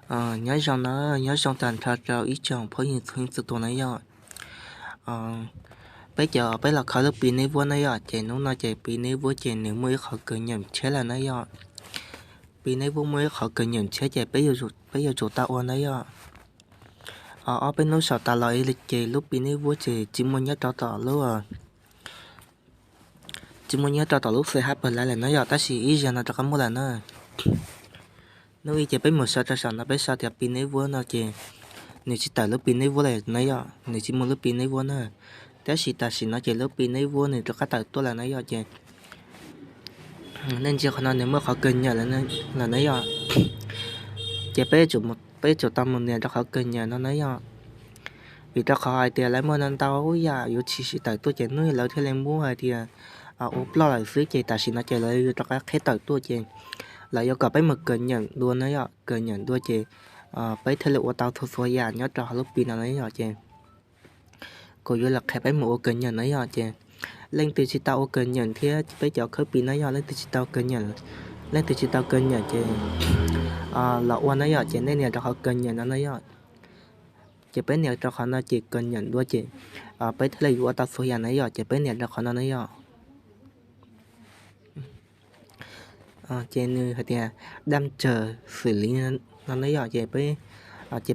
Nyob zoo na, nyob zoo tag nrho rau ib tsoom phooj ywg txhua leej txhua tus na yom. Peb cov peb los kho lub Pi Network na yom, ces hnub no ces Pi Network ces nws muaj ib qhov kawg nyam tshiab lawm na yom. Pi Network muaj ib qhov kawg nyam tshiab ces peb yuav tsum tau ua na yom. Ob peb hnub saum tas los ces lub Pi Network ces tsis muaj nyob rau tom lub tsis muaj nyob rau tom lub C H Play lawm na yom, tab sis ib zaug no rov qab muaj lawm na. Hnub ib ces peb mus saib rau saum no peb sau tias Pi Network no ces nws tsis tawm lub Pi Network lawm na yom, nws tsis muaj lub Pi Network na. Tab sis tam sim no ces lub Pi Network nws rov qab tawm tuaj lawm na yom ces nej ntsia qhov no nws muaj qhov kawg nyam lawm na yom. Ces peb yuav tsum tau mus nias rau qhov kawg nyam no na yom. Vim rau qhov hais tias lawv muaj ntau ntau yam yuav tshwm sim tawm tuaj ces hnub lawv thiaj li muab hais tias ua ploj lawm xwb ces tam sim no ces lawv yuav rov qab qheb tawm tuaj ces lawv yuav kom peb mus kawg nyam dua na yom, kawg nyam dua ces peb thiaj li ua tau txhua txhua yam nyob rau hauv lub Pi no na yom ces kuv yuav los qhia peb mus ua kawg nyam na yom ces leej twg tsis tau ua kawg nyam thiab peb cov khawb Pi na yom, leej twg tsis tau kawg nyam, leej twg tsis tau kawg nyam ces los ua na yom ces nej nias rau qhov kawg nyam no na yom. Ces peb nias rau qhov no ces kawg nyam dua ces peb thiaj li yuav ua tau txhua yam na yom ces peb nias rau qhov no na yom. Ces nws hais tias dab tsawg xwm li no na yom ces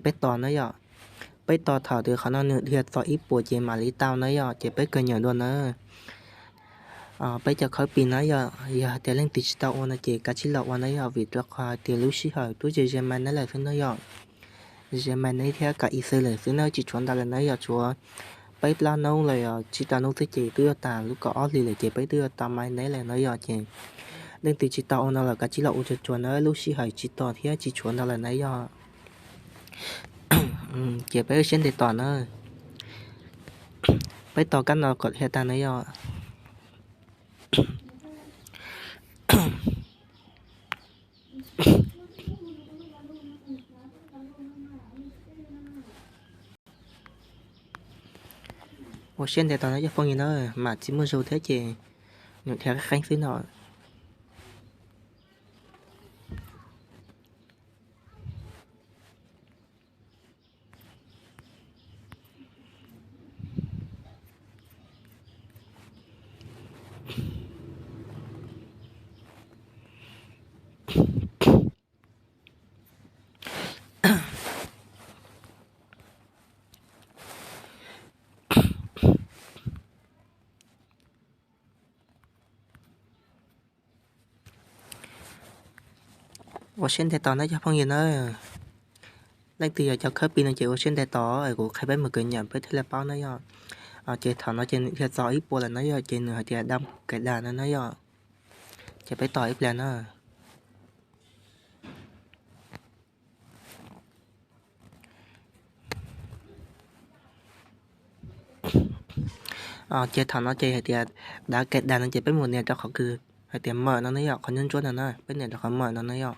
peb tos na yom. Peb tos thaum twg qhov no nws dhia txog ib puas ces mam li tau na yom ces peb kawg nyam dua na. Peb cov khawb Pi na yom, yog hais tias leej twg tsis tau ua no ces kav tsij los ua na yom, vim rau qhov hais tias lub sij hawm twb ze ze mai neb lawm xwb na yom. Ze mai neb thiab kav ib xwb lawm xwb na, tsis tshuav ntau lawm na yom, tshuav peb plaub hnub los yog tsib rau hnub xwb ces twb yuav tag lub kaum ob hlis lawm ces peb twb yuav tau mai neb lawm na yom ces leej twg tsis tau ua no los kav tsij los ua tsuag tsuag na, lub sij hawm tsis tos thiab tsis tshuav ntau lawm na yom. Ces peb ua siab ntev tos na. Peb tos kab no kom dhia tag na yom. Ua siab ntev tos na cov phooj ywg na, mam tsis muaj zog thiab ces nws dhia qeeb qeeb xwb no. Ua siab ntev tos na cov phooj ywg na. Leej twg yog cov khawb Pi no ces ua siab ntev tos es kuv qhia peb mus kawg nyam peb thiaj li paub na yom. Ces thaum no ces nws dhia txog ib puas lawm na yom, ces nws hais tias dam kais das no na yom. Ces peb tos ib pliag na. Ces thaum no ces hais tias dav kais das no ces peb mus nias rau qhov kws hais tias mawm no na yom, qhov ntsuab ntsuab no na, peb nias rau qhov mawm no na yom.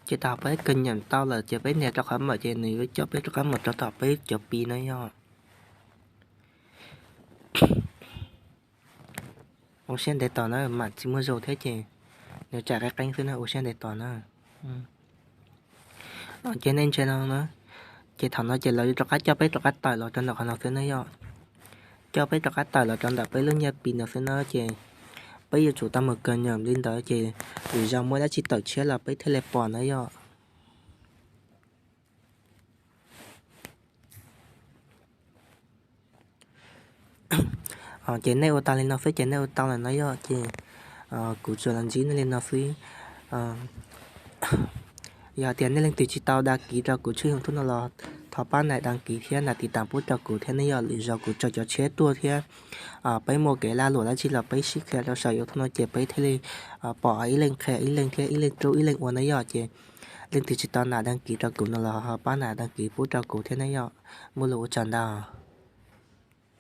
Ces thaum peb kawg nyam tau lawm ces peb nias rau qhov mawm ces nws yuav coj peb rov qab mus rau tom peb cov Pi na yom. Ua siab ntev tos na, mam tsis muaj zog thiab ces nws tsam qeeb qeeb xwb na, ua siab ntev tos na. Ces nej ntsia no na, ces thaum no ces lawv rov qab coj peb rov qab tawm los rau ntawm qhov no xwb na yom. Coj peb rov qab tawm los rau ntawm peb lub nyaj Pi no xwb na ces peb yuav tsum tau mus kawg nyam li ntawd ces lwm zaus muaj dab tsi tawm tshiab los peb thiaj li pom na yom. Ces nej ua tau li no xwb ces nej ua tau lawm no yom, ces kuv tsuas los ntsib nej li no xwb. Yog tias nej leej twg tsis tau đăng ký rau kuv tshooj YouTube no los thov pab nias đăng ký thiab nias tiv tam pub rau kuv thiab ne yom, lwm zaus kuv tso cov tshiab tuaj thiab peb muaj kev lag luam dab tsi los peb sib qhia rau saum YouTube no ces peb thiaj li pom ib leeg qhia ib leeg thiab ib leeg rub ib leeg ua na yom. Ces leej twg tsis tau nias đăng ký rau kuv no los ho pab nias đăng ký pub rau kuv thiab ne yom. Muaj lus ua tsaug ntau.